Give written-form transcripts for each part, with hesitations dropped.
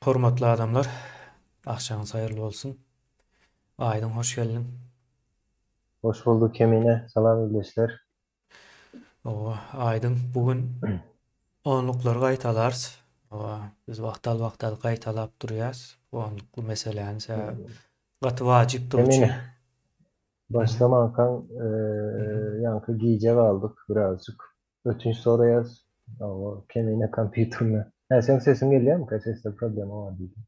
Hormatly adamlar, agşamyňyz haýyrly bolsun. Aýdyň hoş geldiň. Hoş bulduk Kemine, salam ildeşler. Owa, Aýdyň, bu gün onluklary gaýtalarys. Owa, biz wagtal-wagtal gaýtalap durýas bu onlukly meseläni, sebäbi gaty wajypdygy üçin. Kemine, başlamankaň ýaňky gijä galdyk birazjyk. Ötünç soraýas. Hawa, Kemine kompýuterine. Hä, seň sesiň gelýärmikä? Sesde problema bar diýdiň.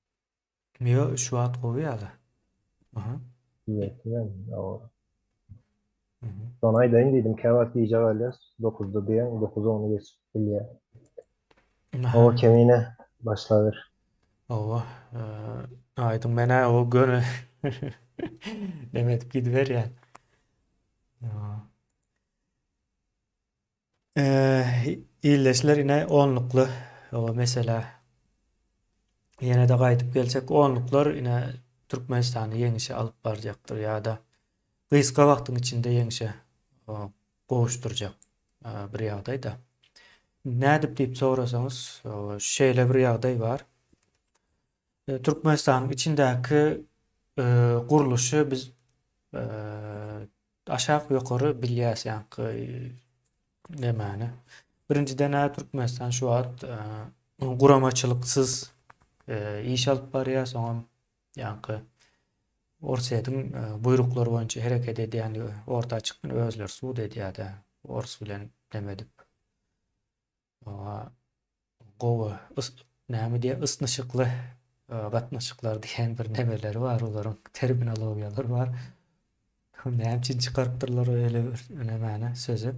Ýo, şu wagt gowy ýaly. Aha. Düzeltibem, hawa. Şony aýdaýyn diýdim, käwagt gijä galýas, dokuzda diýýäň, dokuzy ony geçip bilýär. Hawa, Kemine, başlaber. Hawa, aýdyň, men-ä o göni neme edip gidiberýän. Ildeşler ine onlukly o meselä ýene-de gaýdyp gelsek onluklar ine Türkmenistany ýeňişe alyp barjakdyr ýa-da gysga wagtyň içinde ýeňşe gowuşdyrjak bir ýagdaýda. Nädip diýip sorasaňyz şeýle bir ýagdaý bar. Türkmenistanyň içindäki gurluşy biz Aşak ýokary bilýäs ýaňky nemäni. Birinjiden-ä Türkmenistan şu wagt guramaçylyksyz iş alyp barýar, soňam ýaňky Orsýetiň buýruklary boýunça hereket edýändigi orta çykdy, özleri sud edýär-de, ors bilen neme edip. Gowy, näme diýýär, ysnyşykly gatnaşyklar diýen bir nemeleri bar olaryň, terminologiýalary bar. Näme üçin çykarypdyrlar öýle bir nemäni, sözi.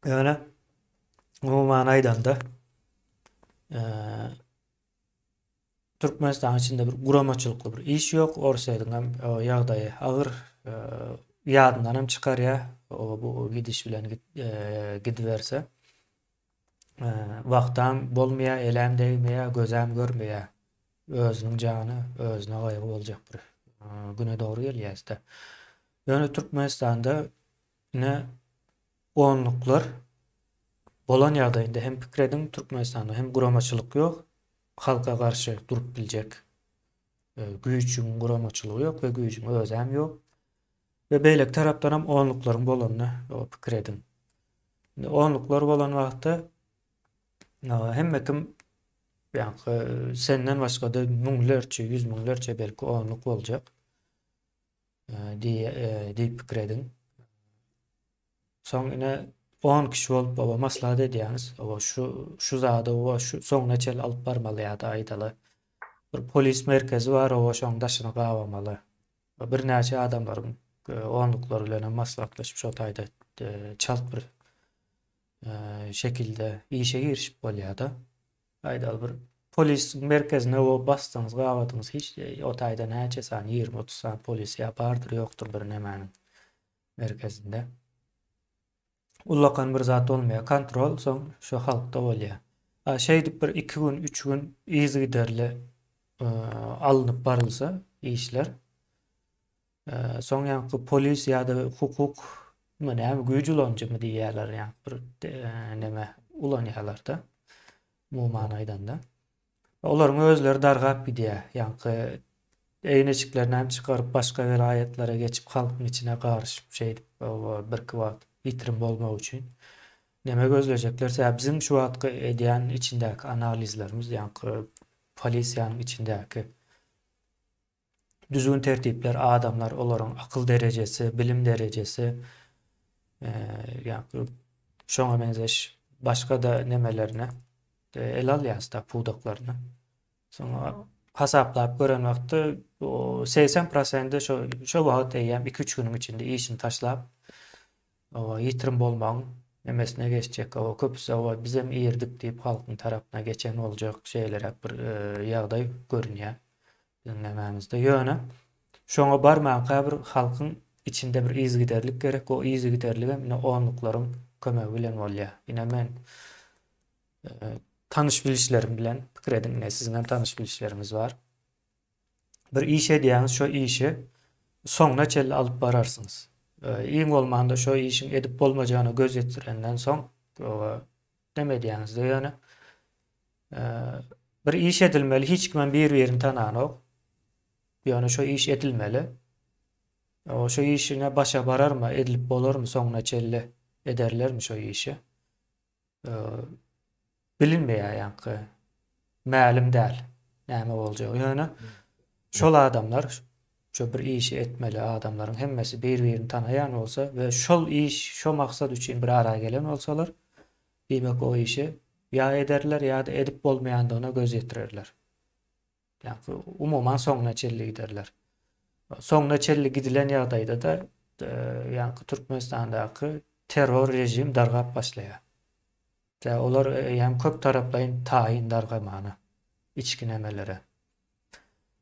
Ýöne umuman aýdanda, Türkmenistanyň içinde bir guramaçylykly bir iş ýok. Orsýetiň hem ýagdaýy agyr. Ýadyndan hem çykarýar. Bu gidiş bilen gidiberse. Wagtam bolmaýar, elem degmeýär, gözem görmeýär. Özüniň jany özüne gaýgy boljak bir güne dogry gelýäs-de. Ýöne Türkmenistanda ine onluklar bolan ýagdaýynda hem pikir ediň, Türkmenistanda hem guramaçylyk ýok. Halka garşy durup biljek güýjüň guramaçylygy ýok we güýjüň özem ýok. We beýleki tarapdanam onluklaryň bolanyny pikir ediň. Indi onluklar bolan wagtda hemme kim ýaňky senden başga-da müňlerçe, ýüz müňlerçe belki onluk boljak diýip pikir ediň. Soň ine on kişi bolup baba maslahat edýäňiz. Oba şu şu zady oba şu soňuna çenli alyp barmaly ýa-da aýdaly. Bir polis merkezi bar oba şoň daşyny gabamaly. Birnäçe adamlaryň e, onluklary bilen hem maslahatlaşyp şo taýda e, çalt bir e, şekilde işe girişip bolýar-da. Aýdaly bir polis merkezine o basdyňyz, gabadyňyz hiç o taýda näçe sany 20-30 sany polis ýa bardyr ýokdur bir nemäniň. merkezinde. Ullakan bir zat bolmaýar. Kontrol soň şu halkda bolýar. A şeýdip bir 2 gün, 3 gün yzygiderli e, alnyp barylsa işler e, soň ýaňky polis ýa-da hukuk mı näme güýç ulanyjymy diýýärler ýaňky bir e, neme ulanýarlar-da. Umuman aýdanda. Olaryň özleri dargap gidýär. Ýaňky egin-eşiklerini hem çykaryp başga welaýatlara geçip halkyň içine garyşyp şeýdip birki wagt ýitirim bolmak üçin neme gözlejekler. Sebäbi biziň şu wagtky edýän içindäki analizlerimiz ýaňky polisiýanyň içindäki düzgün tertipler adamlar olaryň akyl derejesi, bilim derejesi ýa şoňa meňzeş başga-da nemelerine ele alýas-da pudaklaryny. Soňra hasaplap gören wagtda o 80 prosenti şo şo wagt eýýäm 2-3 günüň içinde işini taşlap o ýitirim bolmagyň nemesine geçjek. O köpüsi o bizem irdik diýip halkyň tarapyna geçen boljak şeýleräk bir ýagdaý görünýär. Biziň nämämizde. Ýöne şoňa barmanka bir halkyň içinde bir yzygiderlik gerek. O yzygiderligem ine onluklaryň kömegi bilen bolýar. Ine men e, tanyş bilişlerim bilen pikir ediň, ine siziň hem tanyş bilişleriňiz bar. Bir iş edýäňiz, şo işi soňuna çenli alyp bararsyňyz. E, iň bolmanda şo işiň edip bolmajagyna göz ýetirenden soň neme edýäňizde ýöne e, Bir iş edilmeli, hiç kimem bir-birini tananok. Ýöne şo iş edilmeli. O şo işine başa bararmy, edilip bolarmy soňuna çenli ederlermi şo işi? Bilinmeýär ýaňky. Mälim däl näme boljagy. Ýöne şol adamlar şo bir işi etmeli adamlaryň hemmesi bir-birini tanaýan bolsa we şol iş, şo maksat üçin bir ara gelen bolsalar, diýmek o işi ýa ederler ýa-da edip bolmaýandygyna göz ýetirerler. Ýagny umuman soňuna çenli giderler. Soňuna çenli gidilen ýagdaýda-da ýagny Türkmenistandaky terror režim dargap başlaýar. Tä olar eýýäm köp taraplaýyn taýyn dargamana, içki nemelere.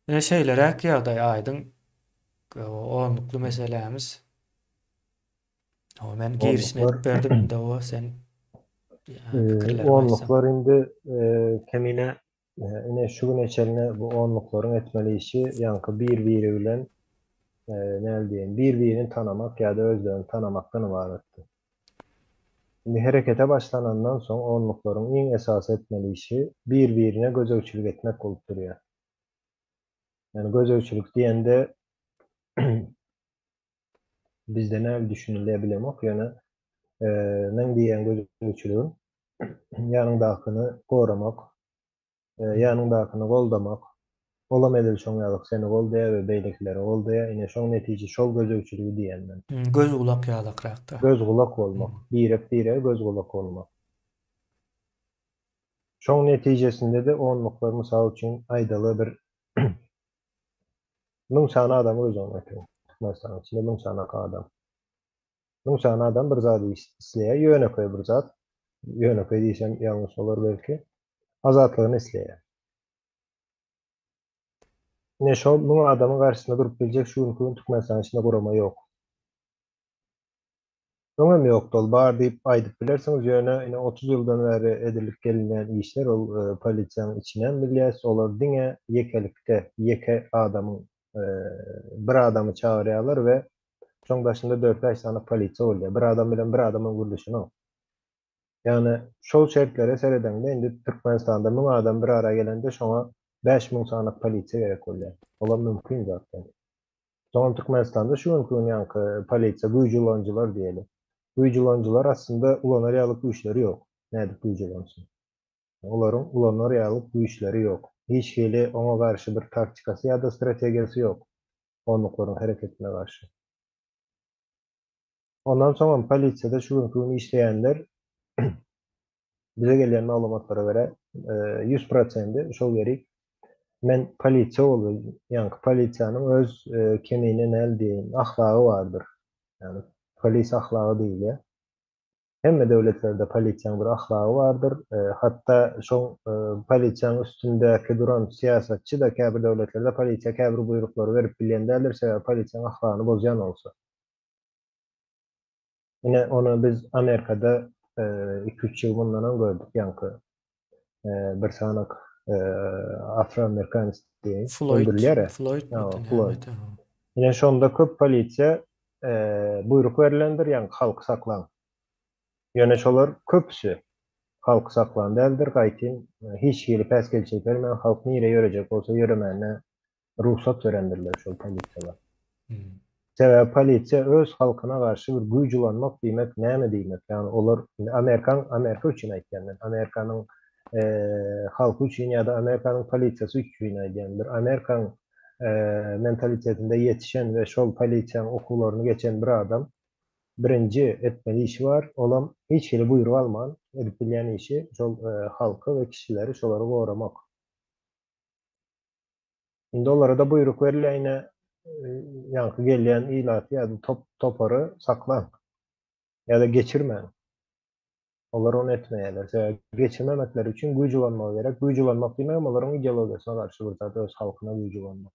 Ine şeýleräk ýagdaý aýdyň onlukly meselämiz. O men girişini edip berdim indi o sen pikirleriňi Onluklar indi kemine Ine şu güne çenli bu onluklaryň etmeli işi ýaňky bir-biri bilen näme diýeýin, bir-birini tanamak ýa-da özlerini tanamakdan ybaratdy. Indi herekete başlanandan soň onluklaryň iň esasy etmeli işi bir-birine gözegçilik etmek bolup durýar. Ýagny gözegçilik diýende bizde näme düşünilýär bilemok, ýöne meň diýýän gözegçiligim ýanyňdakyny goramak, ýanyňdakyny goldamak, olam edil şoň ýalyk seni goldaýar we beýlekileri goldaýar, ine şoň netije şol gözegçiligi diýýän men. Göz-gulak ýalakrakda. Göz-gulak bolmak, birek-birege göz-gulak bolmak. Şoň netijesinde-de onluklar mysal üçin aýdaly bir 1000 sany adamy göz öňüne getiriň. Türkmenistanyň içinde 1000 sany adam. 1000 sany adam bir zady isleýär, ýönekeý bir zat. Ýönekeý diýsem ýalňyş bolar belki. Azatlygyny isleýär. Ine şol 1000 adamyň garşysynda durup biljek şu günki gün Türkmenistanyň içinde gurama ýok. Öňem ýokdy ol, bar diýip aýdyp bilersiňiz, ýöne ine 30 ýyldan bäri edilip gelinýän işler ol polisiýanyň içinem bilýäs, olar diňe ýekelikde, ýeke adamyň bir adamy çagyrýarlar we şoň daşynda dört-bäş sany polisiýa bolýar. Bir adam bilen bir adamam gürleşenok. Ýagny şol şertlere seredeňde indi Türkmenistanda 1000 adam bir ara gelende şoňa 5000 sany polisiýa gerek bolýar. Olam mümkin zat däl. Soňam Türkmenistanda şu günki gün ýaňky polisiýa güýç ulanyjylar diýeli. Güýç ulanyjylar aslynda ulanar ýaly güýçleri ýok. Nädip güýç ulansyn? Olaryň ulanar ýaly güýçleri ýok. Hiç hili oňa garşy bir taktikasy ýa-da strategiýasy ýok. Onluklaryň hereketine garşy. Ondan soňam polisiýada şu günki gün işleýänler bize gelýän maglumatlara görä 100 prosendi şol ýerik men polisiýa boldy ýaňky polisiýanyň öz kemine näl diýeýin ahlagy bardyr. Ýagny polis ahlagy diýilýär. Hemme döwletlerde polisiýanyň bir ahlagy bardyr. Hatda şoň polisiýanyň üstündäki duran syýasatçy-da käbir döwletlerde polisiýa käbir buýruklary berip bilýän däldir, sebäbi polisiýanyň ahlagyny bozýan bolsa. Ine, ony biz Amerikada iki-üç ýyl mundan öň gördük, ýaňky bir sanak afroamerikanis diýeýin, öldürilýär-ä. Floyd, Floyd. Ine, şonda köp polisiýa buýruk berlendir, ýaňky halky saklaň. Ýöne şolar köpüsi halky saklan däldir, gaýtym hiç hili päsgelçilik bermän, halk nirä ýörejek bolsa ýöremäne rugsat berendirler şol polisiýalar. Sebäbi polisiýa öz halkyna garşy bir güýç ulanmak diýmek näme diýmek? Ýagny olar indi Amerikan Amerika üçin aýtýan men. Amerikanyň halky üçin ýa-da Amerikanyň polisiýasy üçin aýdýan. Bir Amerikan mentalitetinde ýetişen we şol polisiýanyň okuwlaryny geçen bir adam birinji etmeli işi bar, olam hiç hili buýruk alman edip bilýän işi şol halky we kişileri şolary goramak. Indi olara-da buýruk berilýär, ine, ýaňky gelýän ilaty ýa-da top topary saklaň ýa-da geçirmäň. Olar ony etmeýärler. Sebäbi geçirmemekleri üçin güýç ulanmagy gerek. Güýç ulanmak diýmegem olaryň ideologiýasyna garşy bir zat, öz halkyna güýç ulanmak.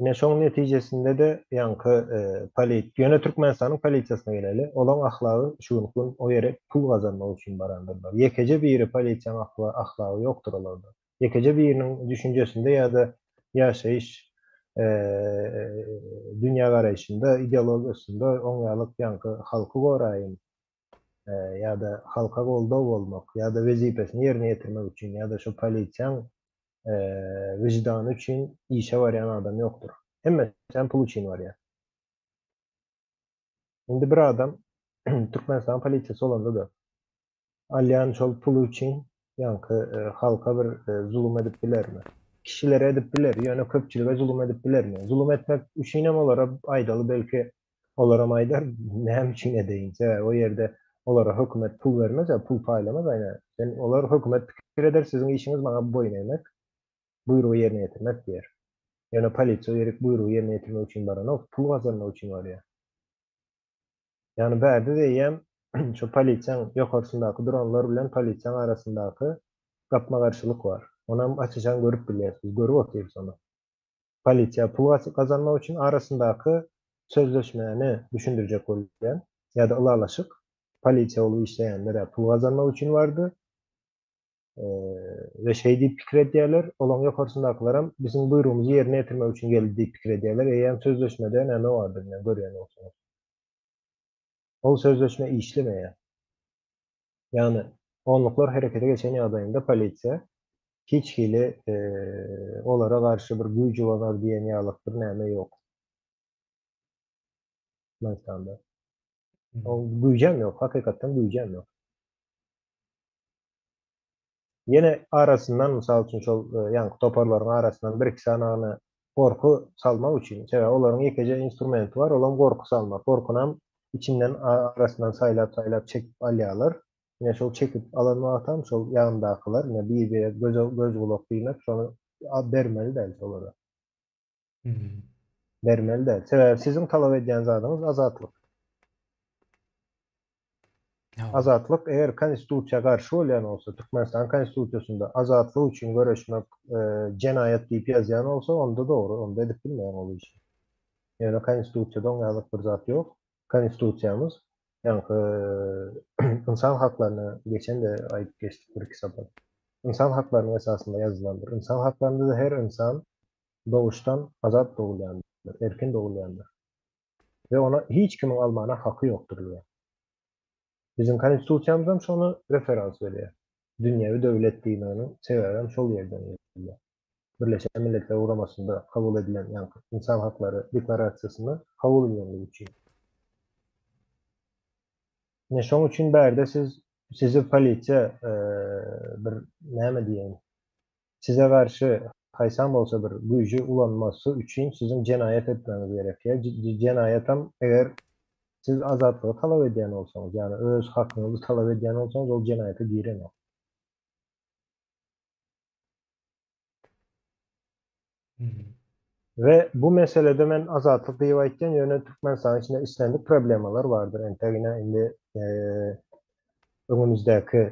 Ine şoň netijesinde-de ýaňky polit, ýöne Türkmenistanyň polisiýasyna geleli, olaň ahlagy şu günki gün o ýere pul gazanmak üçin barandyrlar. Ýekeje biri polisiýaň ahlagy ýokdur olarda. Ýekeje biriniň düşünjesinde ýa-da ýaşaýyş dünýägaraýşynda, ideologiýasynda oň ýalyk ýaňky halky goraýyn. ýa-da halka goldaw bolmak, ýa-da wezipesini ýerine ýetirmek üçin, ýa-da şo polisiýaň wyždany üçin işe barýan adam ýokdur. Hemmesi hem pul üçin barýar. Indi bir adam Türkmenistan polisiýasy bolanda-da alýan şol puly üçin ýaňky halka bir zulum edip bilermi? Kişilere edip biler, ýöne köpçülige zulum edip bilermi? Zulum etmek üçinem olara aýdaly belki olaram aýdar, näme üçin edeýin? Sebäbi o ýerde olara hökümet pul bermez, ýa pul paýlamaz aýna. Sen olar hökümet pikir eder, siziň işiňiz maňa boýun egmek, buýrugy ýerine ýetirmek diýer. Ýöne polisiýa o ýerik buýrugy ýerine ýetirmek üçin baranok, pul gazanmak üçin barýar. Ýagny bärde-de eýýäm şu polisiýaň ýokarsyndaky duranlar bilen polisiýaň arasyndaky gapma-garşylyk bar. Onam aç-açan görüp bilýäs biz, görüp otyrys ony. Polisiýa pul gazanmak üçin arasyndaky sözleşmäni düşündirjek bolýan ýa-da ylalaşyk polisiýa bolup işleýänler-ä pul gazanmak üçin bardy. We şeý diýip pikir edýärler, olaň ýokarsyndakylaram biziň buýrugymyzy ýerine ýetirmek üçin geldi diýip pikir edýärler. Eýýäm sözleşmede näme bardyr ine görýän bolsaňyz. Ol sözleşme işlemeýär. Ýagny onluklar herekete geçen ýagdaýynda polisiýa hiç hili olara garşy bir güýç ulanar diýen ýalyk bir näme ýok. Türkmenistanda. Ol güýjem ýok, hakykatdan güýjem ýok. Ýene arasyndan, mysal üçin, şol ýaňky toparlaryň arasyndan bir-iki sanyny gorky salmak üçin, sebäbi olaryň ýekeje instrumenti bar, olam gorky salmak. Gorkynam içinden arasyndan saýlap-saýlap çekip alýarlar. Ine şol çekip alan wagtam şol ýanyndakylar, ine bir-bire göz-gulak diýmek, şony bermeli däl şolara. Bermeli däl. Sebäbi siziň talap edýän zadyňyz azatlyk. Azatlyk eger konstitusiýa garşy bolýan bolsa, Türkmenistan konstitusiýasynda azatlyk üçin göreşmek e, jenaýat diýip ýazýan bolsa, onda dogry, onda edip bilmeýän ol işi. Ýöne konstitusiýada oň ýaly bir zat ýok. Konstitusiýamyz ýaňky ynsan haklaryny geçen-de aýdyp geçdik bir iki sapar. Ynsan haklarynyň esasynda ýazylandyr. Ynsan haklarynda-da her ynsan doguşdan azat dogulýandyr, erkin dogulýandyr. We ona hiç kimiň almana haky ýokdur diýýär. Biziň konstitusiýamyzam şony referans berýär. Dünýewi döwlet diýmeginiň sebäbem şol ýerden gelýär. Birleşen Milletler Guramasynda kabul edilen ýaňky ynsan haklary deklarasiýasynda kabul edilenligi üçin. Ine şoň üçin bärde siz sizi polisiýa bir näme diýeýin size garşy haýsam bolsa bir güýji ulanmasy üçin siziň jenaýat etmegiňiz gerekýär. Jenaýatam eger siz azatlygy talap edýän bolsaňyz, ýagny öz hakyňyzy talap edýän bolsaňyz, ol jenaýata girenok. We bu meselede men azatlyk diýip aýtýan, ýöne Türkmenistanyň içinde islendik problemalar bardyr. Entek ine indi öňümizdäki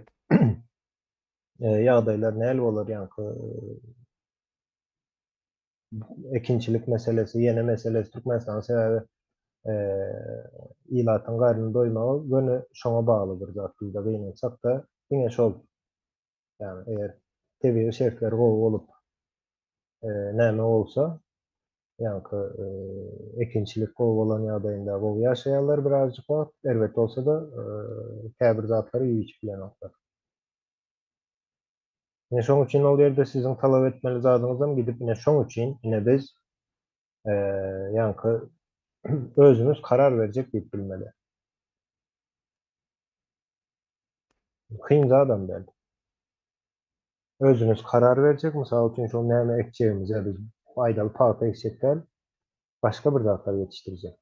ýagdaýlar näl bolar ýaňky ekinçilik meselesi, ýene meselesi Türkmenistanyň sebäbi ilatyň garnyny doýmagy göni şoňa bagly bir zat bizde gynansak-da diňe şol ýagny eger tebigy şertler gowy bolup näme bolsa ýaňky ekinçilik gowy bolan ýagdaýynda gowy ýaşaýarlar birazjyk wagt erbet bolsa-da käbir zatlary iýip içip bilenoklar. Ine şoň üçin ol ýerde siziň talap etmeli zadyňyzam gidip ine şoň üçin ine biz ýaňky özümiz karar berjek diýip bilmeli. Kyn zadam däl. Özümiz karar berjek, mysal üçin şol näme ekjegimize biz aýdaly pagta ekjek däl, başga bir zatlar ýetişdirjek.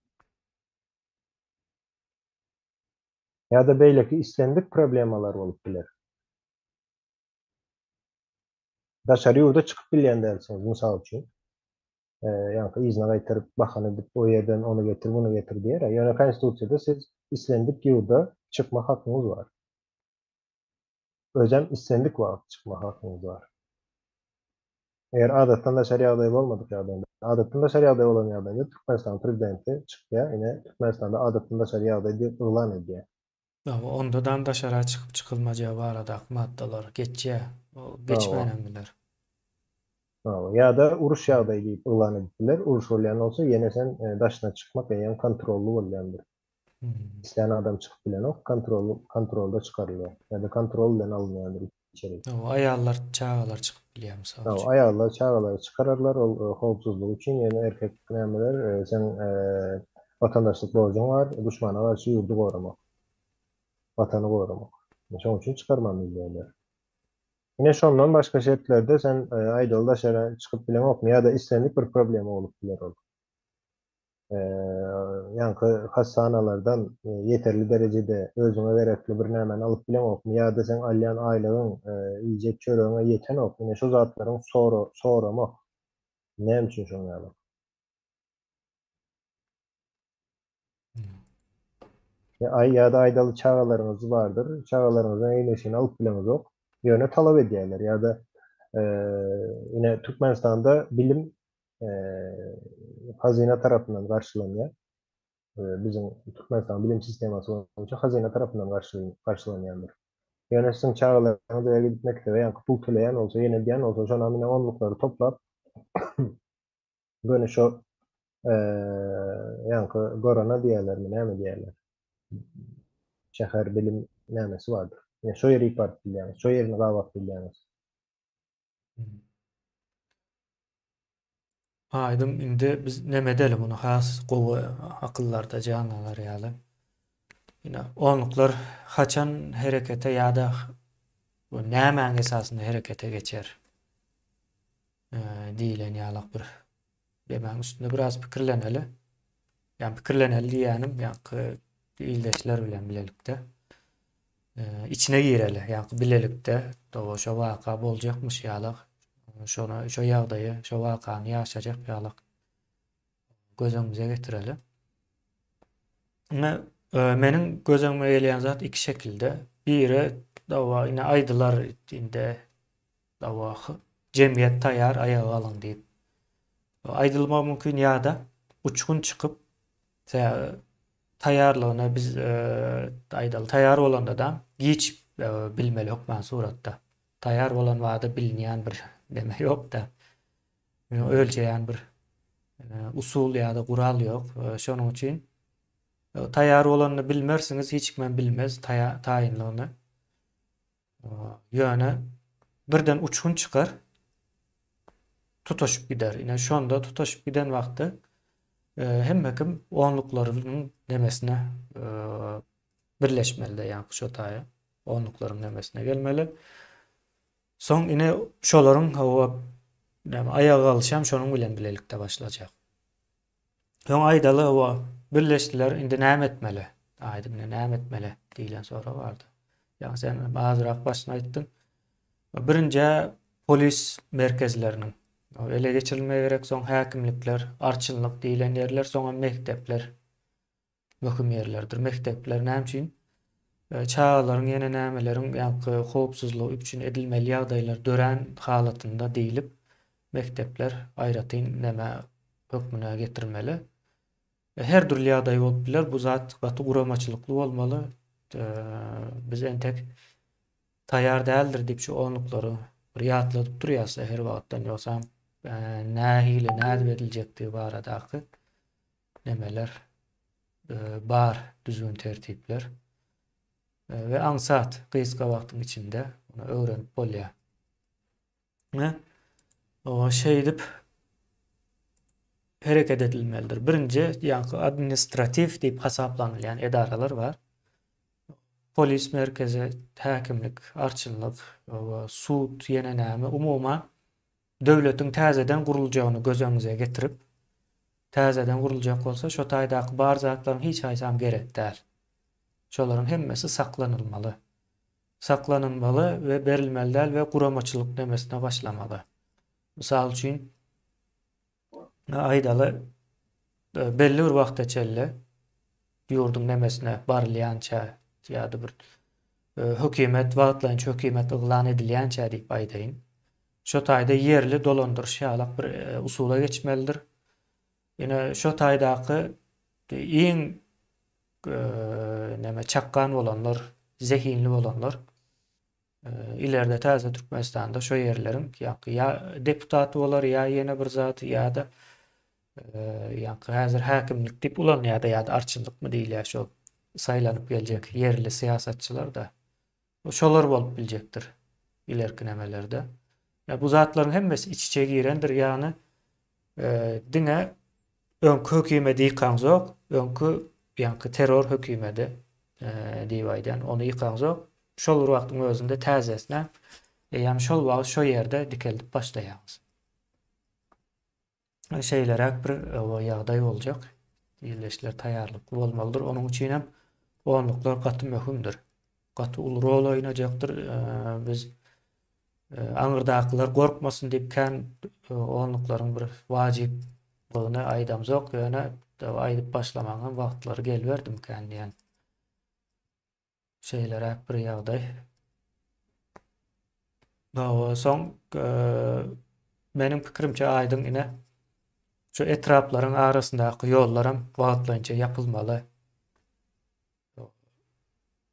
Ýa-da beýleki islendik problemalar bolup biler. Daşary ýurda çykyp bilýän dälsiňiz, mysal üçin. Ýaňky yzyna gaýtaryp, bahana edip, o ýerden ony getir, muny getir diýer. Ýöne konstitusiýada siz islendik ýurda çykma hakyňyz bar. Özem islendik wagt çykma hakyňyz bar. Eger adatdan daşary ýagdaý bolmadyk ýagdaýynda, adatdan daşary ýagdaý bolan ýagdaýynda Türkmenistanyň prezidenti çykýar, ine Türkmenistanda adatdan daşary ýagdaý diýip yglan edýär. Hawa, ondadan daşara çykyp çykylmajagy baradaky maddalar geçýär. O geçmänem biler. Hawa, ýa-da uruş ýagdaýy diýip yglan edip biler. Uruş bolýan bolsa, ýene sen daşyna çykmak eýýäm kontrolly bolýandyr. Islän adam çykyp bilenok, kontrol kontrolda çykarylýar ýa-da kontrol bilen alynýandyr içeri. Hawa, aýallar, çagalar çykyp bilýär mysal Hawa, üçin. aýallar, çagalary çykararlar, ol howpsuzlyk üçin, ýöne erkek nämeler, seň watandaşlyk borjuň bar, duşmana garşy ýurdy goramak, watany goramak. Şonuň üçin çykarman bilýärler. Ine şondan başga şertlerde sen aýdaly daşara çykyp bileňokmy ýa-da islendik bir problema bolup biler ol. Ýaňky hassanalardan ýeterli derejede özüňe gerekli bir nämäni alyp bileňokmy ýa-da seň alýan aýlygyň iýjek çöregiňe ýetenok ine şu zatlaryň sora soramak näme üçin şoň ýaly. Aý ýa-da aýdaly çagalaryňyz bardyr, çagalaryňyzyň egin-eşigini alyp bileňizok, ýöne talap edýärler ýa-da ine Türkmenistanda bilim hazyna tarapyndan garşylanýar. Biziň Türkmenistanyň bilim sistemasy boýunça hazyna tarapyndan garşylanýandyr. Ýöne siziň çagalaryňyz öýe gidip mekdebe ýaňky pul töleýän bolsa, ýene edýän bolsa, şonam ine onluklary toplap göni şo ýaňky gorona diýýärlermi, näme diýýärler? Şäher bilim nämesi bardyr. Ýa şo ýerik baryp bilýäňiz, şo ýerini gabap bilýäňiz. Aýdyň indi biz neme edeli muny has gowy akyllarda janlanar ýaly. Ine onluklar haçan herekete ýa-da bu nämäň esasynda herekete geçer diýilen ýalak bir demäň üstünde biraz pikirleneli. Ýa pikirleneli diýýänim ýaňky ildeşler bilen bilelikde. Içine gireli, ýaňky bilelikde doga şo waka boljakmyş ýalak, şona şo ýagdaýy, şo wakany ýaşajak ýalak göz öňümize getireli. Ine, meniň göz öňüme gelýän zat iki şekilde. Biri dawa ine aýdylar indi dawa jemgyýet taýýar aýaga galyň diýip. Aýdylmagy mümkin ýa-da uçgun çykyp taýýarlygyna biz aýdaly taýýar bolanda da giç bilmeli hökman suratda. Taýýar bolan wada bilinýän bir neme ýok-da. Ölçeýän bir usul ýa-da gural ýok. Şonuň üçin taýýar bolanyny bilmersiňiz, hiç kimem bilmez taýynlygyny. Ýöne birden uçgun çykar, tutaşyp gider. Ine şonda tutaşyp giden wagtda hemme kim onluklarynyň nemesine birleşmeli-de, ýaňky şo taýa onluklaryň nemesine gelmeli. Soň ine şolaryň hawa näme aýaga galyşam şonuň bilen bilelikde başlajak. Soň aýdaly hawa birleşdiler indi näme etmeli? Aýdym ine näme etmeli diýlen sorag bardy. Ýa sen azrak başyny aýtdyň. Birinjä polis merkezleriniň ele geçirilmegi gerek, soň häkimlikler, arçynlyk diýlen ýerler, soňam mekdepler. Möhüm ýerlerdir. Mekdepler näme üçin? Çagalaryň ýene nämeleriň ýaňky howpsuzlygy üpjün edilmeli ýagdaýlar dörän halatynda diýlip, mekdepler aýratyn neme hökmüne getirilmeli. Her dürli ýagdaý bolup biler. Bu zat gaty guramaçylykly bolmaly. Biz entek taýýar däldir diýip şu onluklary bir ýatladyp durýas her wagtdan ýogsam nähili nädip ediljekdigi baradaky nemeler bar düzgün tertipler we aňsat gysga wagtyň içinde ony öwrenip bolýar. Ne? O şeýdip hereket edilmelidir. Birinji ýaňky administratiw diýip hasaplanylýan edaralar bar. Polis merkezi, häkimlik, arçynlyk, sud, ýene näme, umuman Döwletiň täzeden guruljagyny göz öňüňize getirip, täzeden guruljak bolsa, şo taýdaky bar zatlaryň hiç haýsam gerek däl. Şolaryň hemmesi saklanylmaly. Saklanylmaly we berilmeli däl we guramaçylyk nemesine başlamaly. Mysal üçin, aýdaly, belli bir wagta çenli ýurduň nemesine barylýança ýa-da bir hökümet, wagtlaýynça hökümet yglan edilýänçä diýip aýdaýyn. Şo taýda ýerli dolandyryş ýalak bir usula geçmelidir. Ine şo taýdaky iň neme çakgan bolanlar, zehinli bolanlar ileride täze Türkmenistanda şo ýerleriň ýa deputaty bolar ýa ýene bir zat ýa-da ýaňky häzir häkimlik diýip ulanýar-da ýa-da arçynlykmy diýilýär şol. Saýlanyp geljek ýerli syýasatçylar-da. Şolar bolup biljekdir ilerki nemelerde. Ýa bu zatlaryň hemmesi iç-içe girendir, ýagny diňe öňki hökümeti ýykaňzok, öňki ýaňky terror hökümeti diýip aýdýan, ony ýykaňzok, şol bir wagtyň özünde täzesine eýýäm şol wagt şo ýerde dikeldip başlaýaňyz. Şeýleräk bir ýagdaý boljak. Ildeşler taýýarlykly bolmalydyr. Onuň üçin hem onluklar gaty möhümdir. Gaty uly rol oýnajakdyr. Biz aňyrdakylar gorkmasyn diýip kän onluklaryň bir wajyplygyny aýdamzok, ýöne aýdyp başlamagyň hem wagtlary geliberdimikän diýen. Şeýleräk bir ýagdaý. Hawa, soň meniň pikirimçe aýdyň ine şu etraplaryň arasyndaky ýollaram wagtlaýynça ýapylmaly.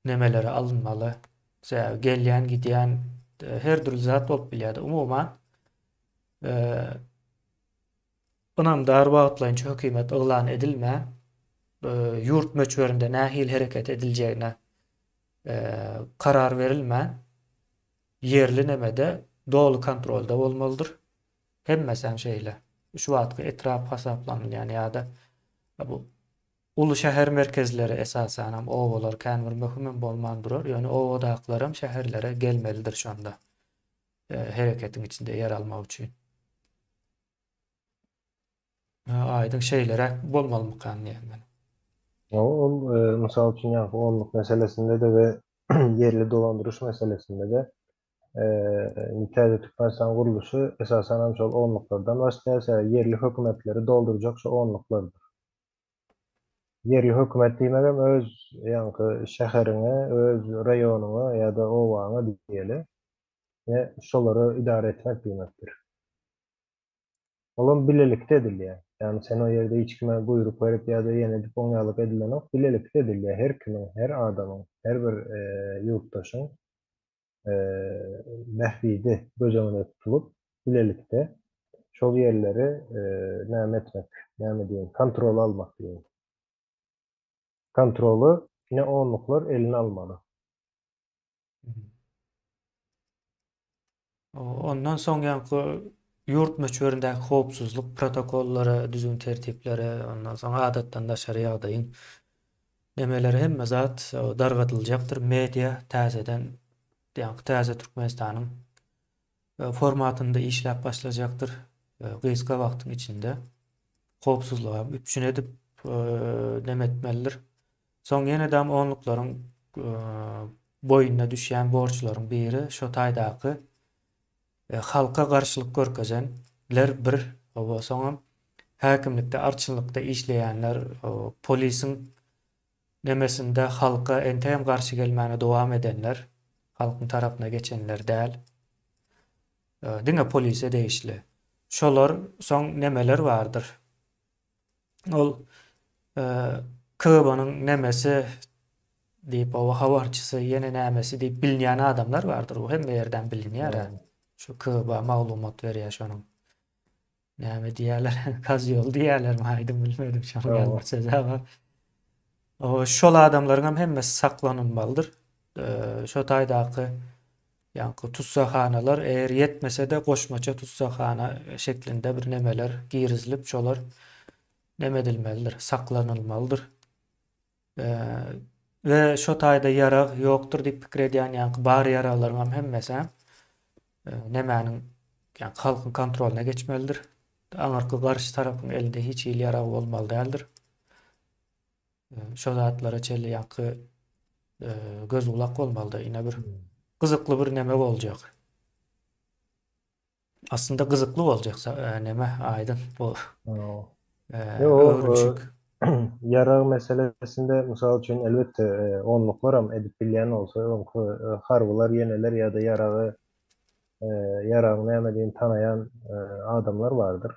Nemeleri alynmaly. Sebäbi gelýän, gidýän her dürli zat bolup bilýär. Umuman Ynamdar wagtlaýynça hökümet yglan edilmän, ýurt möçberinde nähili hereket ediljegine karar berilmän, ýerli nemede doly kontrolda bolmalydyr. Hemmesem şeýle. Şu wagtky etrap hasaplanylýan ýa-da bu uly şäher merkezleri esasanam obalar kän bir möhümem bolman durar. Ýöne obadakylaram şäherlere gelmelidir şonda hereketiň içinde ýer almak üçin. Aýdyň şeýleräk bolmalymykan diýen men. Ol mysal üçin ýaňky onluk meselesinde-de we ýerli dolandyryş meselesinde-de indi täze Türkmenistan gurluşy esasan hem şol onluklardan başlaýar, sebäbi ýerli hökümetleri doldurjak şu onluklardyr. Ýerli hökümet diýmegem öz ýaňky şäheriňe, öz raýonyňa ýa-da obaňa diýeli, şolary idara etmek diýmekdir. Olam bilelikde edilýär. Ýagny sen o ýerde hiç kime buýruk berip ýa-da ýene edip oňýalyk edilenok, bilelikde edilýär. Her kimiň, her adamyň, her bir ýurtdaşyň bähbidi göz öňünde tutulyp, bilelikde şol ýerleri näme etmek, näme diýeýin, kontrola almak diýeýin. Kontroly ine onluklar eline almaly. Ondan soň ýaňky ýurt möçberindäki howpsuzlyk protokollary, düzgün-tertipleri, ondan soň adatdan daşary ýagdaýyň nemeleri hemme zat dargadyljakdyr. Media täzeden ýaňky täze Türkmenistanyň formatynda işläp başlajakdyr. Gysga wagtyň içinde howpsuzlygy üpjün edip neme etmelidir. Soň ýene-de onluklaryň boýnuna düşýän borçlaryň biri şo taýdaky halka garşylyk görkezenler bir, hawa, soňam häkimlikde, arçynlykda işleýänler, polisiň nemesinde halka entegem garşy gelmäne dowam edenler, halkyň tarapyna geçenler däl. Diňe polise degişli. Şolar soň nemeler bardyr. Ol KGB-nyň nemesi diýip, oba habarçysy, ýene nämesi diýip bilinýän adamlar bardyr. Bu hemme ýerden bilinýär. Şu KGB maglumat berýär şonuň. Näme diýýärler? Kozýol diýýärlermi? Aýdyň bilmedim. Şonuň ýaly bir söz bar. Şol adamlaryň hem hemmesi saklanylmalydyr. Şo taýdaky Ýaňky tussaghanalar eger ýetmese-de goşmaça tussaghana şeklinde bir nemeler girizilip şolar neme edilmelidir, saklanylmalydyr. We şo taýda ýarag ýokdur diýip pikir edýän ýaňky bar ýaraglaryň hem hemmesi nemäniň ýaňky halkyň kontrolyna geçmelidir. Aňyrky garşy tarapyň elinde hiç hili ýarag bolmaly däldir. Şo zatlara çenli ýaňky göz-gulak bolmalyda. Ine bir gyzykly bir neme boljak. Aslynda gyzykly boljak neme aýdyň bu öwrülişik. Ýarag meselesinde mysal üçin elbetde onluklaram edip bilýän bolsa öňki harbylar ýeneler ýa-da ýaragy ýaragyň nämedigini tanaýan adamlar bardyr.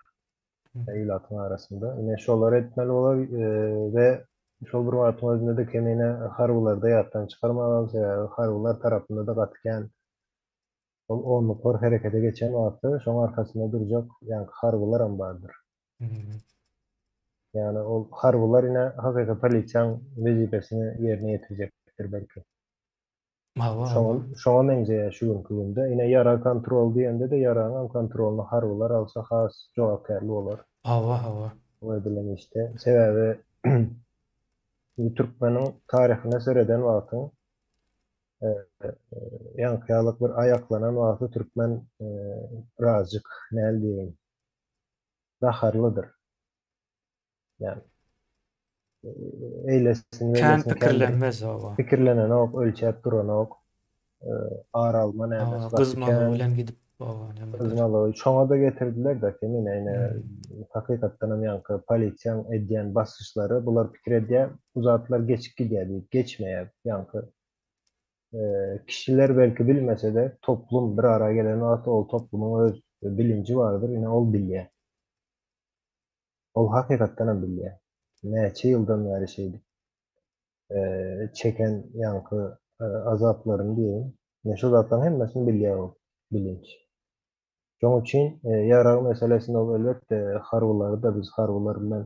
ilatyň arasynda. Ine şolary etmeli bolar we şol bir wagtyň özünde-de kemine harbylary-da ýatdan çykarmaly, sebäbi harbylar tarapynda-da gaty kän ol onluklar herekete geçen wagtda şoň arkasynda durjak ýaňky harbylaram bardyr. Ýagny ol harbylar ine hakyky polisiýaň wezipesini ýerine ýetirjekdir belki. Hawa, hawa. Şoňa şoňa meňzeýär şu günki günde. Ine ýarag kontrol diýende-de ýaragyňam kontrolyny harbylar alsa has jogapkärli bolar. Hawa, hawa. Bu edilen işde. Sebäbi indi türkmeniň taryhyna sereden wagtyň ýaňky ýalyk bir aýaklanan wagty türkmen birazjyk näl diýeýin gaharlydyr. Ýani eýlesin Kän beýlesin kän bir pikirlenmez oba. pikirlenenok, ölçäp duranok. Ar alma Hawa, nämesi gaty gyzmalygy kän. bilen gidip oba näme eder. Gyzmalygy şoňa-da getirdiler-de Kemine ine Hmm. hakykatdan hem ýaňky polisiýaň edýän basyşlary bular pikir edýär bu zatlar geçip gidýär diýip geçmeýär ýaňky kişiler belki bilmese-de toplum bir ara gelen wagty ol toplumyň öz bilinji bardyr ine ol bilýär. Ol hakykatdan hem bilýär. Näçe ýyldan bäri şeýdip çeken ýaňky azaplaryny diýeýin. Ine şu zatlaryň hemmesini bilýär ol bilinç. Şonuň üçin ýarag meselesinde ol elbetde harbylary-da biz harbylar bilen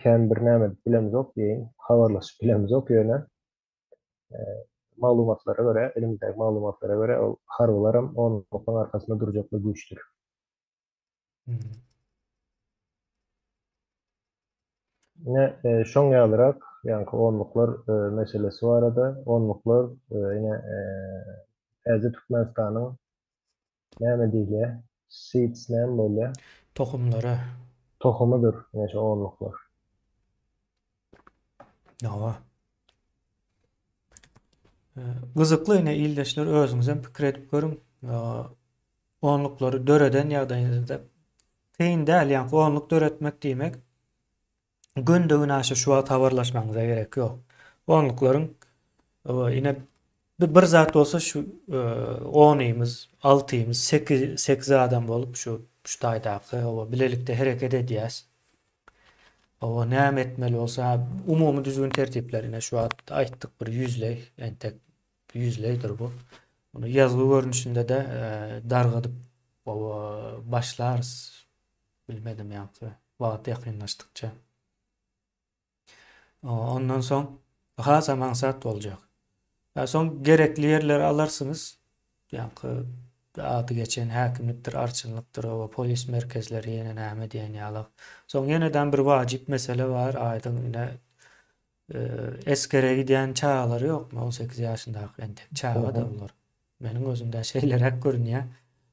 kän bir näme edip bilemizok diýeýin, habarlaşyp bilemizok ýöne maglumatlara görä, elimizdäki maglumatlara görä ol harbylaram onluklaryň arkasynda durjak bir güýçdür. Ine, şoň ýalyrak, ýaňky onluklar meselesi barada, onluklar ine täze Türkmenistanyň näme diýilýär? Seeds näme bolýar? Tohumlary. Tohumydyr, ine şu onluklar. Hawa. Gyzykly ine ildeşler özüňizem pikir edip görüň. Onluklary döreden ýagdaýyňyzda kyn däl, ýaňky onluk döretmek diýmek günde-günaşa şu wagt habarlaşmagyňyza gerek ýok. Onluklaryň ine bir zat bolsa şu onymyz, altymyz, sekiz, adam bolup şu şu taýdaky oba bilelikde hereket edýäs. Oba näme etmeli bolsa umumy düzgün tertipler ine şu wagt aýtdyk bir ýüzleý entek Ýüzleýdir bu. Muny ýazgy görnüşinde-de dargadyp başlarys. Bilmedim ýaňky wagt ýakynlaşdykça. Ondan soň hasam aňsat boljak. Soň gerekli ýerleri alarsyňyz. Ýaňky ady geçen häkimlikdir, arçynlykdyr, oba polis merkezleri ýene näme diýen ýaly. Soň ýeneden bir wajyp mesele bar, aýdyň ine Esgere gidýän çagalary ýokmy? 18 ýaşyndaky entek çaga-da bular. Meniň gözümde şeýleräk görünýär.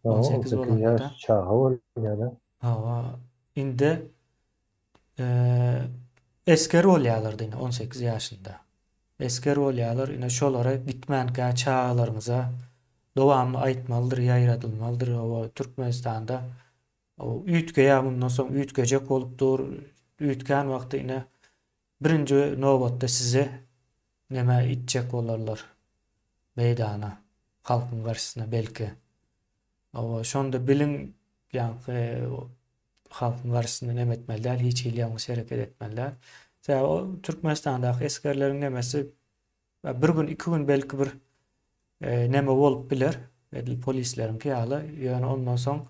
18 bolanda-da. Çaga bolýar-da. Hawa, indi esger bolýarlar ine 18 ýaşynda. Esger bolýarlar, ine şolara gitmänkä çagalaryňyza dowamly aýtmalydyr, ýaýradylmalydyr. Hawa, Türkmenistanda üýtgeýär, mundan soň üýtgejek bolup dur. Üýtgän wagty ine Birinji nobatda sizi nämä itjek bolarlar meýdana, halkyň garşysyna belki. Hawa, şonda biliň, ýaňky halkyň garşysynda neme etmeli däl, hiç hili ýalňyş hereket etmeli däl. Sebäbi o Türkmenistandaky esgerleriň nemesi bir gün, iki gün belki bir neme bolup biler, edil polisleriňki ýaly, ýöne ondan soň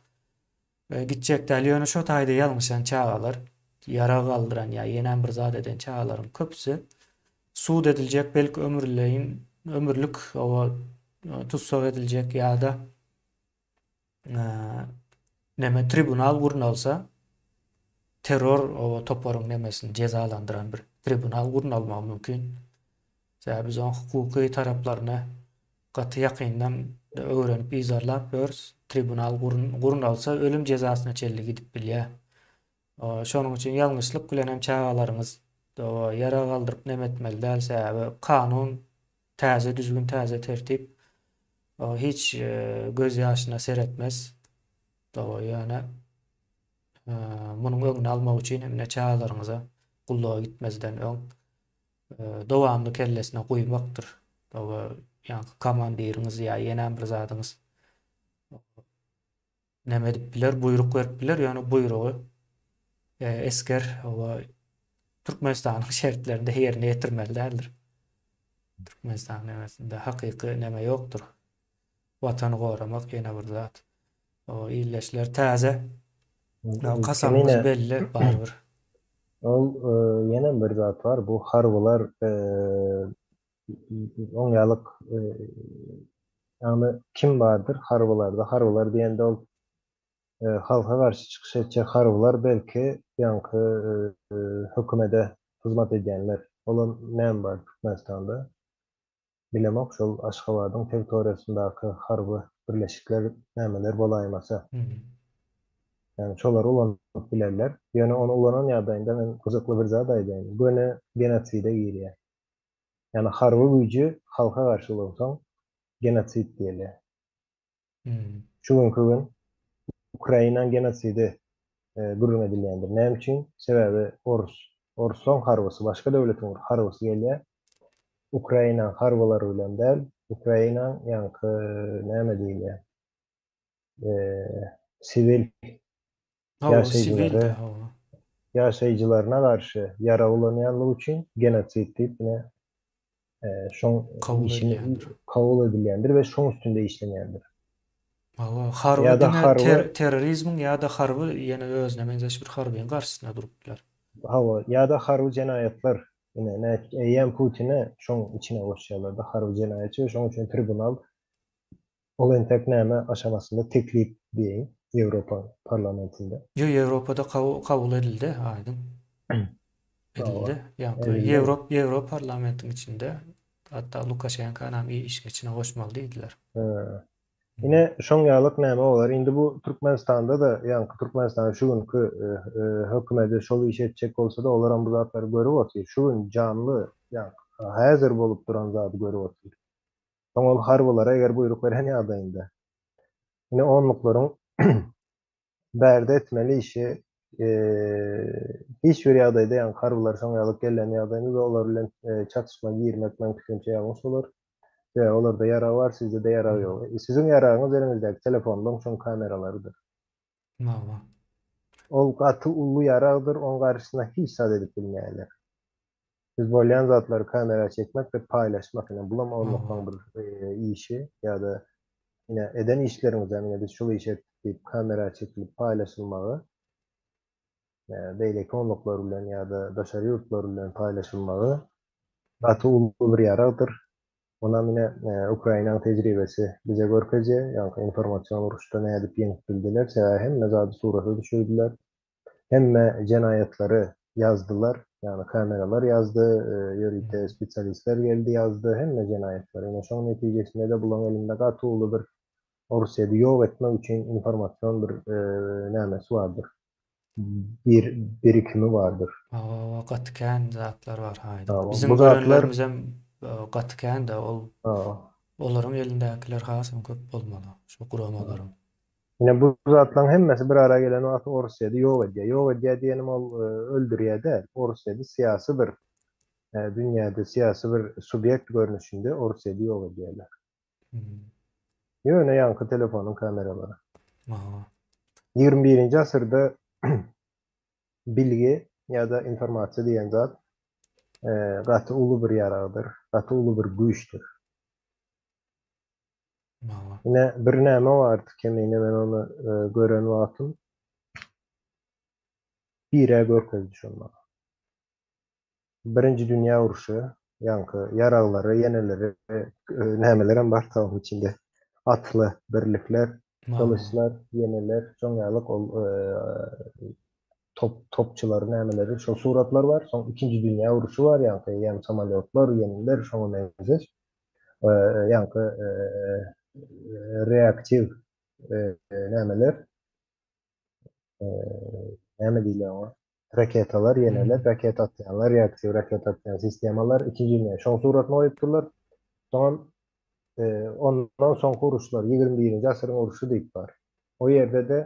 Gitjek däl, ýöne şo taýda ýalňyşan çagalar, ýarag galdyran ýa ýenem bir zat eden çagalaryň köpüsi sud ediljek, belki ömürleýin, ömürlik oba tussag ediljek ýa-da neme tribunal gurnalsa, terror oba toparyň nemesini jezalandyran bir tribunal gurnalmagy mümkin. Sebäbi biz oň hukuky taraplaryny gaty ýakyndan öwrenip yzarlap ýörüs. Tribunal gurnalsa ölüm jezasyna çenli gidip bilýär. Şonuň üçin ýalňyşlyk bilen hem çagalaryňyz ýarag galdyryp neme etmeli däl. Sebäbi kanun täze düzgün täze tertip hiç göz ýaşyna seretmez. Ýöne munuň öňüni almak üçin hem çagalaryňyza gulluga gitmezden öň dowamly kellesine guýmakdyr. Oba ýaňky komandiriňiz ýa ýenem bir zadyňyz näme edip biler, buýruk berip biler, ýöne buýrugy esger oba Türkmenistanyň şertlerinde ýerine ýetirmeli däldir. Türkmenistan nemesinde hakyky neme ýokdur. Watany goramak ýene bir zat. O illeşler täze. Kasamymyz belli barybir. Ol ýene bir zat bar, bu harbylar oňýalyk ýagny kim bardyr harbylarda, harbylar diýende ol halka garşy çykyş etjek harbylar belki ýaňky hökümede hyzmat edýänler. Olam näme bar Türkmenistanda? Bilemok şol Aşgabadyň territoriýasyndaky harby birleşikler nämeler bolaýmasa. Ýagny şolary ulanyp bilerler. Ýöne ony ulanan ýagdaýynda men gyzykly bir zat aýdaýyn. Göni genoside girýär. Ýagny harby güýji halka garşy ulansaň genosid diýilýär. Şu günki gün Ukrainaň genosidi gürrüň edilýändir. Näme üçin? Sebäbi orus, oruslaň harbysy, başga döwletiň bir harbysy gelýär. Ukrainaň harbylary bilen däl, Ukrainaň ýaňky näme diýilýär? Siwil ýaşaýjylary ýaşaýjylaryna garşy ýarag ulanýanlygy üçin genosid diýip ine şoň kabul edilýändir. Kabul edilýändir we şoň üstünde işlenýändir. Hawa, harby diňe terrorizmiň ýa-da harby ýene özüne meňzeş bir harbyň garşysyna durup biler. Hawa, ýa-da harby jenaýatlar ine eýýäm Putini şoň içine goşýarlar-da, harby jenaýatçy we şoň üçin tribunal Ol entek näme aşamasynda teklip diýeýin Ýewropa parlamentinde. Ýo Ýewropada kabul edildi aýdyň. Edildi. Ýaňky Ýewrop Ýewro parlamentiň içinde hatda Lukaşenkanam işiň içine goşmaly diýdiler. Ine şoň ýalyk näme bolar. Indi bu Türkmenistanda-da ýaňky Türkmenistanyň şu günki hökümedi şol işi etjek bolsa-da olaram bu zatlary görüp otyr. Şu gün janly ýaňky häzir bolup duran zady görüp otyr. Soň ol harbylara eger buýruk beren ýagdaýynda, ine onluklaryň bärde etmeli işi hiç bir ýagdaýda ýaňky harbylar şoň ýalyk gelen ýagdaýynda da olar bilen çatyşma girmek meň pikirimçe ýalňyş bolar. Sebäbi olarda ýarag bar, sizde-de ýarag ýok. Siziň ýaragyňyz eliňizdäki telefonlaryň şoň kameralarydyr. Hawa. Ol gaty uly ýaragdyr, oň garşysyna hiç zat edip bilmeýärler. Biz bolýan zatlary kamera çekmek we paýlaşmak ine bulam onluklaň bir işi ýa-da ine eden işleriňizem ine biz şul işi etdik diýip kamera çekilip paýlaşylmagy beýleki onluklar bilen ýa-da daşary ýurtlar bilen paýlaşylmagy gaty uly bir ýaragdyr. Onam ine Ukrainaň tejribesi bize görkezýär, ýaňky informasion uruşda nädip ýeňip bildiler, sebäbi hemme zady surata düşürdiler. Hemme jenaýatlary ýazdylar, ýagny kameralar ýazdy, ýörite spesialistler geldi ýazdy, hemme jenaýatlary. Ine şoň netijesinde-de bulaň elinde gaty uly bir Orsýeti ýok etmek üçin informasion bir nämesi bardyr. Bir birikimi bardyr. Hawa, gaty kän zatlar bar haýda. Biziň görenlerimizem gaty kän-de ol olaryň elindäkiler hasam köp bolmaly, şu guramalaryň. Ine bu zatlaryň hemmesi bir ara gelen wagty Orsýeti ýok edýär. Ýok edýär diýenim ol öldürýär däl. Orsýeti syýasy bir dünýäde syýasy bir subýekt görnüşinde Orsýeti ýok edýärler. Ýöne ýaňky telefonyň kameralary. 21-nji asyrda bilgi ýa-da informasiýa diýen zat gaty uly bir ýaragdyr, gaty uly bir güýçdür. Ine bir näme bardy kemine men ony gören wagtym birä görkezdi şony maňa. Birinji dünýä urşy ýaňky ýaraglary ýeneleri nämelerem bar onuň içinde atly birlikler gylyçlar ýeneler şoň ýalyk ol top topçylary nämeleri şol suratlar bar soň ikinji dünýä urşy bar ýaňky ýem samolýotlar ýeneler şoňa meňzeş ýaňky reaktiw nämeler näme diýilýär oňa raketalar ýeneler raketa atýanlar reaktiw raketa atýan sistemalar ikinji dünýä şoň suratyny goýupdyrlar soňam ondan soňky uruşlar 21-nji asyryň urşy diýip bar o ýerde-de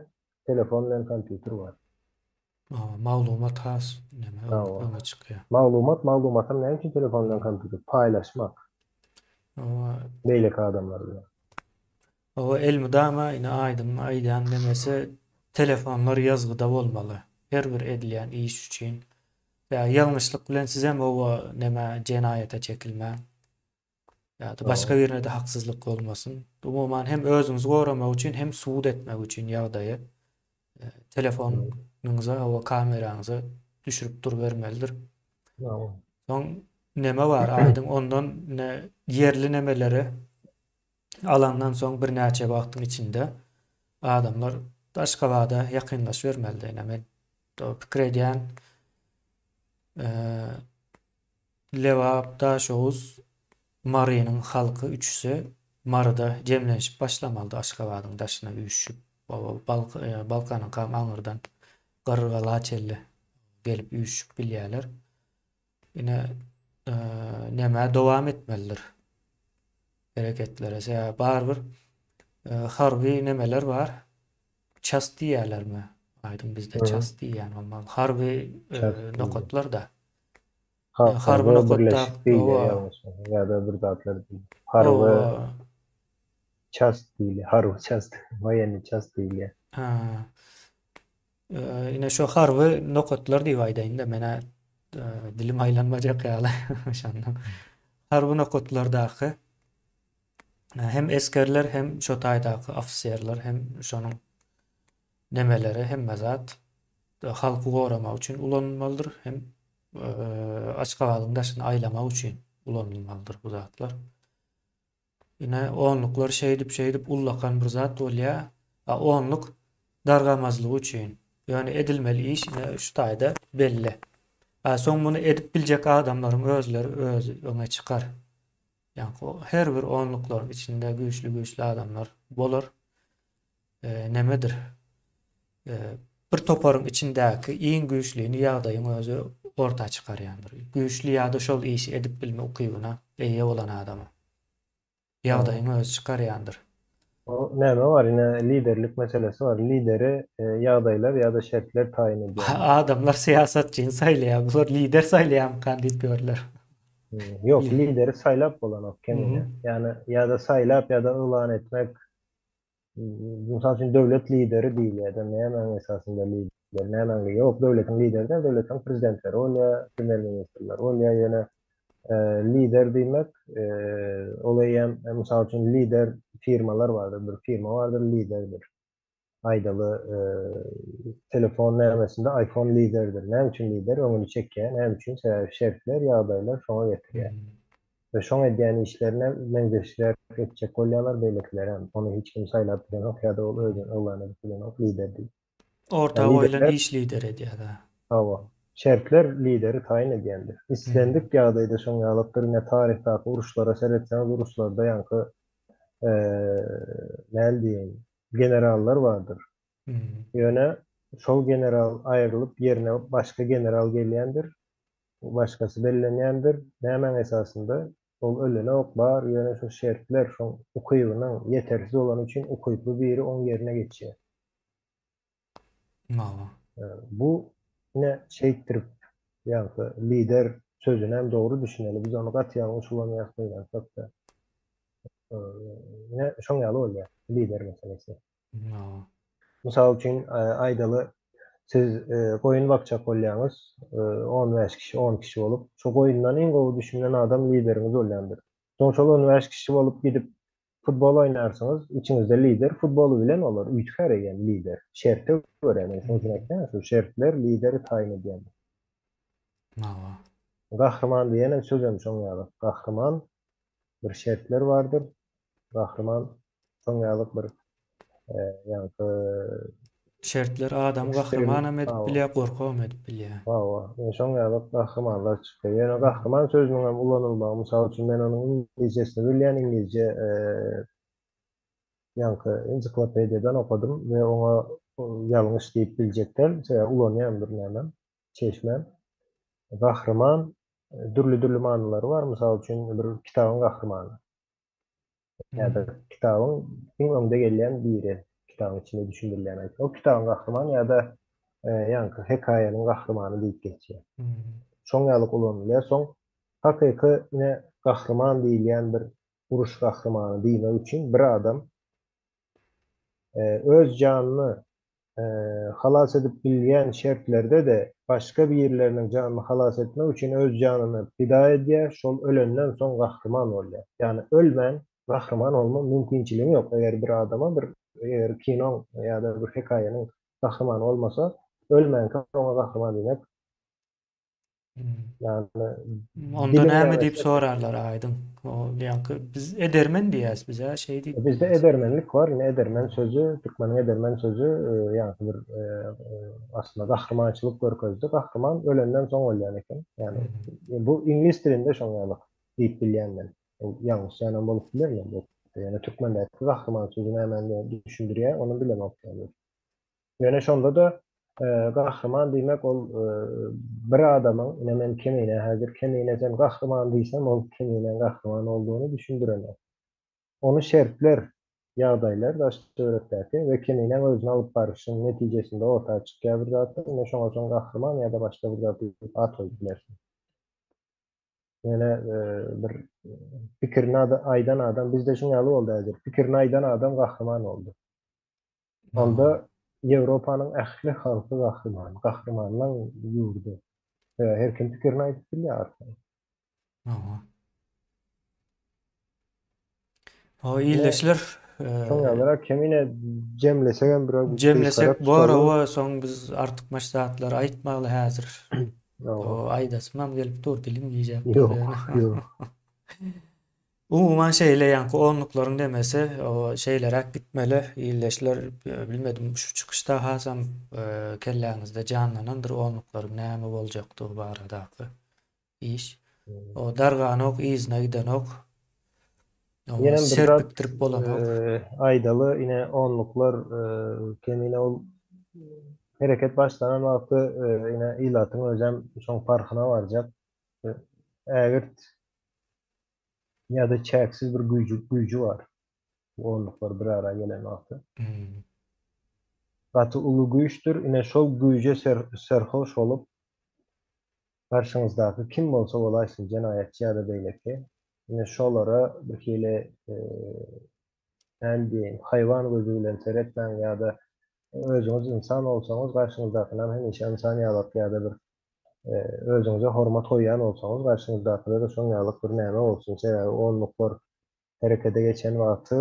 telefon bilen kompýuter bar Maglumat has neme öňe çykýar. Maglumat, maglumatam näme üçin telefon bilen kompýuter? Paýlaşmak. Beýleki adamlar bilen. Hawa, elmydama ine aýdyň aýdýan nemesi telefonlar ýazgyda bolmaly. Her bir edilýän iş üçin. Ýa ýalňyşlyk bilen sizem hawa neme jenaýata çekilmäň. Ýa-da başga birine-de haksyzlyk bolmasyn. Umuman hem özüňizi goramak üçin hem subut etmek üçin ýagdaýy telefonyňyza hawa kameraňyza. düşürip durubermelidir. Soň neme bar aýdyň ondan ne ýerli nemeleri alandan soň birnäçe wagtyň içinde adamlar Aşgabada ýakynlaşybermelidi. Ine men pikir edýän Lebap, Daşoguz, Marynyň halky üçüsi Maryda jemlenişip başlamalydy Aşgabadyň daşyna üýşüp Balkanyňkam aňyrdan Garrygala çenli gelip üýşüp bilýärler. Ine nämä dowam etmelidir hereketlere. Sebäbi barybir harby nemeler bar. Ças diýýärlermi? Aýdyň bizde ças diýýän bolmaly. Harby nokatlar da. Harby birleşik diýilýär ýalňyşmasam ýa-da bir zatlar diýilýär. Harby çast diýilýär. Harby çast, woýennyý çast diýilýär. Ha. Ine şu harby nokatlar diýip aýdaýyn-da, men-ä dilim aýlanmajak ýaly şonda. Harby nokatlardaky hem esgerler hem şo taýdaky ofiserler hem şonuň nemeleri hemme zat halky goramak üçin ulanylmalydyr hem Aşgabadyň daşyny aýlamak üçin ulanylmalydyr bu zatlar. Ine onluklar şeýdip şeýdip ullakan bir zat bolýar. A onluk dargamazlygy üçin. Ýöne edilmeli iş ine şu taýda belli. A soň muny edip biljek adamlaryň özleri özi öňe çykar. Ýaňky her bir onluklaryň içinde güýçli güýçli adamlar bolar. Nemedir? Bir toparyň içindäki iň güýçlini ýagdaýyň özi orta çykarýandyr. Güýçli ýa-da şol işi edip bilme ukybyna eýe bolan adamy. Ýagdaýyň özi çykarýandyr. O näme bar ine liderlik meselesi bar. Lideri ýagdaýlar ýa-da şertler taýyn edýär. Adamlar syýasatçyny saýlaýar. Bular lider saýlaýarmykan diýip ýörler. Ýok, lideri saýlap bolanok kemine. Ýagny ýa-da saýlap ýa-da yglan etmek Mysal üçin döwlet lideri diýilýär-de, nämäň esasynda lider, nämäň li Ýok, döwletiň lideri däl, döwletiň prezidentleri bolýar, premýer-ministrleri bolýar, ýöne lider diýmek, ol eýýäm, mysal üçin, lider firmalar bardyr, bir firma bardyr, liderdir. Aýdaly, telefon nämesinde iPhone liderdir. Näme üçin lider? Öňüni çekýär. Näme üçin? Sebäbi şertler, ýagdaýlar şoňa getirýär. We şoň edýän işlerine meňzeşräk etjek bolýarlar beýlekilerem. Ony hiç kim saýlap bilenok ýa-da ol özüni yglan edip bilenok lider diýip. Orta goýlan iş lider edýär-dä. Hawa. Şertler lideri taýyn edýändir. Islendik ýagdaýda şoň ýalykdyr. Ine taryhdaky uruşlara seretseňiz uruşlarda ýaňky näl diýeýin generallar bardyr. Ýöne şol general aýrylyp ýerine başga general gelýändir. Başgasy bellenýändir. Nämäň esasynda? Ol ölenok, bar, ýöne şo şertler, şoň ukybynyň ýetersiz bolany üçin ukyply biri oň ýerine geçýär. Hawa. Bu ine şeýtdirip, ýaňky lider sözünem dogry düşüneli. Biz ony gaty ýalňyş ulanýas gynansak-da. Ine şoň ýaly bolýar lider meselesi. Hawa. Mysal üçin, aýdaly, siz goýun bakjak bolýaňyz, 15 kişi, 10 kişi bolup, şo goýundan iň gowy düşünen adam lideriňiz bolýandyr. Soň şol 15 kişi bolup gidip futbol oýnarsyňyz, içiňizde lider futboly bilen bolar, üýtgär eýýäm lider. Şerte görä, men şonuň üçin aýtýan, şu şertler lideri taýyn edýändir. Hawa. Gahryman diýenem sözem şoň ýaly. Gahryman bir şertler bardyr. Gahryman şoň ýalyk bir ýaňky Şertler adamy gahrymanam edip bilýär, gorkagam edip bilýär. Hawa, ine şoň ýalyk gahrymanlar çykýar. Ýöne gahryman sözüniň hem ulanylmagy, mysal üçin men onuň iňlisçesini bilýän, iňlizce ýaňky ensiklopediýadan okadym we oňa ýalňyş diýip biljek däl, sebäbi ulanýan bir nämem, çeşmäm. Gahryman dürli-dürli manylary bar, mysal üçin bir kitabyň gahrymany. Ýa-da kitabyň iň öňde gelýän biri, kitabyň içinde düşündirilýän aýt. O kitabyň gahrymany ýa-da ýaňky hekaýanyň gahrymany diýip geçýär. Şoň ýaly ulanylýar. Soň hakyky ine gahryman diýilýän bir uruş gahrymany diýmek üçin bir adam öz janyny halas edip bilýän şertlerde-de başga birleriniň janyny halas etmek üçin öz janyny pida edýär, şol ölenden soň gahryman bolýar. Ýagny ölmän gahryman bolma mümkinçiligiň ýok. Eger bir adama bir eger kinoň ýa-da bir hekaýanyň gahrymany bolmasa, ölmänkä oňa gahryman diýmek. Ýagny Onda näme diýip sorarlar aýdyň. O ýaňky biz edermen diýýäs biz a şeý diýip. Bizde edermenlik bar. Ine edermen sözi, türkmeniň edermen sözi ýaňky bir aslynda gahrymançylyk görkezdi. Gahryman ölenden soň bolýan eken. Ýagny bu iňlis dilinde şoň ýaly diýip bilýän men. Ýalňyş ýanam bolup biler ýa-da. Ýöne türkmendäki gahryman sözi nämäni düşündirýär, ony bilemok ýaly. Ýöne şonda-da gahryman diýmek ol bir adamyň, ine men Kemine häzir Kemine sen gahryman diýsem ol Keminäň gahryman boldugyny düşündirenok. Ony şertler, ýagdaýlar daş-töwerekdäki we Keminäň özüni alyp baryşyň netijesinde orta çykýar bir zatlar, ine şoňa soň gahryman ýa-da başga bir zat diýip at goýup bilersiň. Ýöne bir pikirini aýdan adam, bizde şuň ýaly boldy häzir, pikirini aýdan adam gahryman boldy. Onda Ýewropanyň ähli halky gahryman, gahrymanlaň ýurdy. Her kim pikirini aýdyp bilýär arkaýyn. Hawa. O ildeşler Şoň ýalyrak kemine jemlesegem biraz jemlesek bor owa soň biz artykmaç zatlary aýtmaly häzir. O aýdasymam gelip dur dilim gijäp dur. Ýok, ýok. Umuman şeýle ýaňky onluklaryň demesi o şeýleräk gitmeli ildeşler bilmedim şu çykyşda hasam kelläňizde janlanandyr onluklaryň näme boljakdygy baradaky iş. O darganok yzyna gidenok. Ýenem bir zat serpikdirip bolanok. Aýdaly ine onluklar kemine ol hereket başlanan wagty ine ilatyň özem şoň parhyna barjak. Ägirt ýa-da çäksiz bir güýji güýji bar. Bu onluklar bir ara gelen wagty. Hmm. Gaty uly güýçdür. Ine şol güýje ser, serhoş bolup garşyňyzdaky kim bolsa bolaýsyn, jenaýatçy ýa-da beýleki, ine şolara bir hili e, näme diýeýin, haýwan gözi bilen seretmäň ýa-da özüňiz ynsan bolsaňyz garşyňyzdakynam hemişe ynsan ýalak ýa-da bir özüňize hormat goýýan bolsaňyz, garşyňyzdakyda-da şoň ýalyk bir näme bolsun. Sebäbi onluklar herekete geçen wagty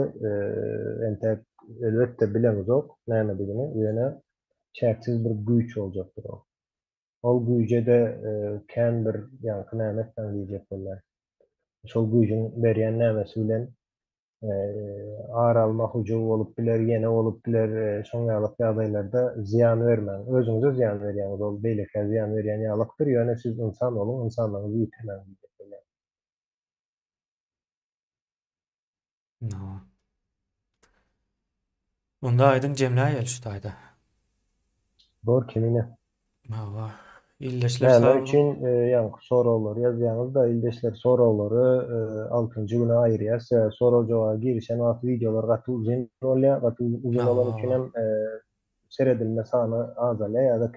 entäk elbetde bilemizok nämedigini, ýöne çäksiz bir güýç boljakdyr ol. Ol güýje-de kän bir ýaňky näme etmäň diýjek bolýan. Şol güýjüň berýän nämesi bilen ar alma hujuwy bolup biler, ýene bolup biler, şoň ýalyk ýagdaýlarda zyýan bermäň. Özüňize zyýan berýäňiz, ol beýlekä zyýan berýän ýalykdyr, ýöne siz ynsan boluň, ynsanlygyňyzy ýitirmäň diýjek bolýan. Hawa. Onda aýdyň jemläýeli şu taýda. Bor kemine. Hawa. Ildeşler Näme sag boluň. üçin ýaňky soraglary ýazýaňyz-da ildeşler soraglary altynjy güne aýyrýas. Sebäbi sorag-jogaba girişen wagty wideolar gaty uzyn bolýar. Gaty uzyn bolany üçin hem seredilme sany azalýar ýa-da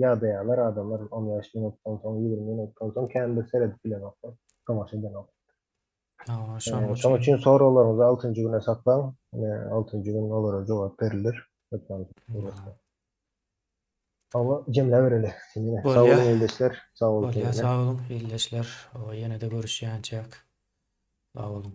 ýadaýarlar adamlar 15 minutdan soň, 20 minutdan soň kän bir seredip bilenoklar, tomaşa edenoklar. Hawa, şonuň Şonuň üçin üçin soraglaryňyzy altynjy güne saklaň. Altynjy gün olara jogap beriler. Hökman suratda. Hawa, jemläbereli. Sag Bolýa. boluň ildeşler. Sag boluň Bolýa, Kemine. sag boluň ildeşler. Hawa, ýene-de görüşýänçäk. Sag boluň.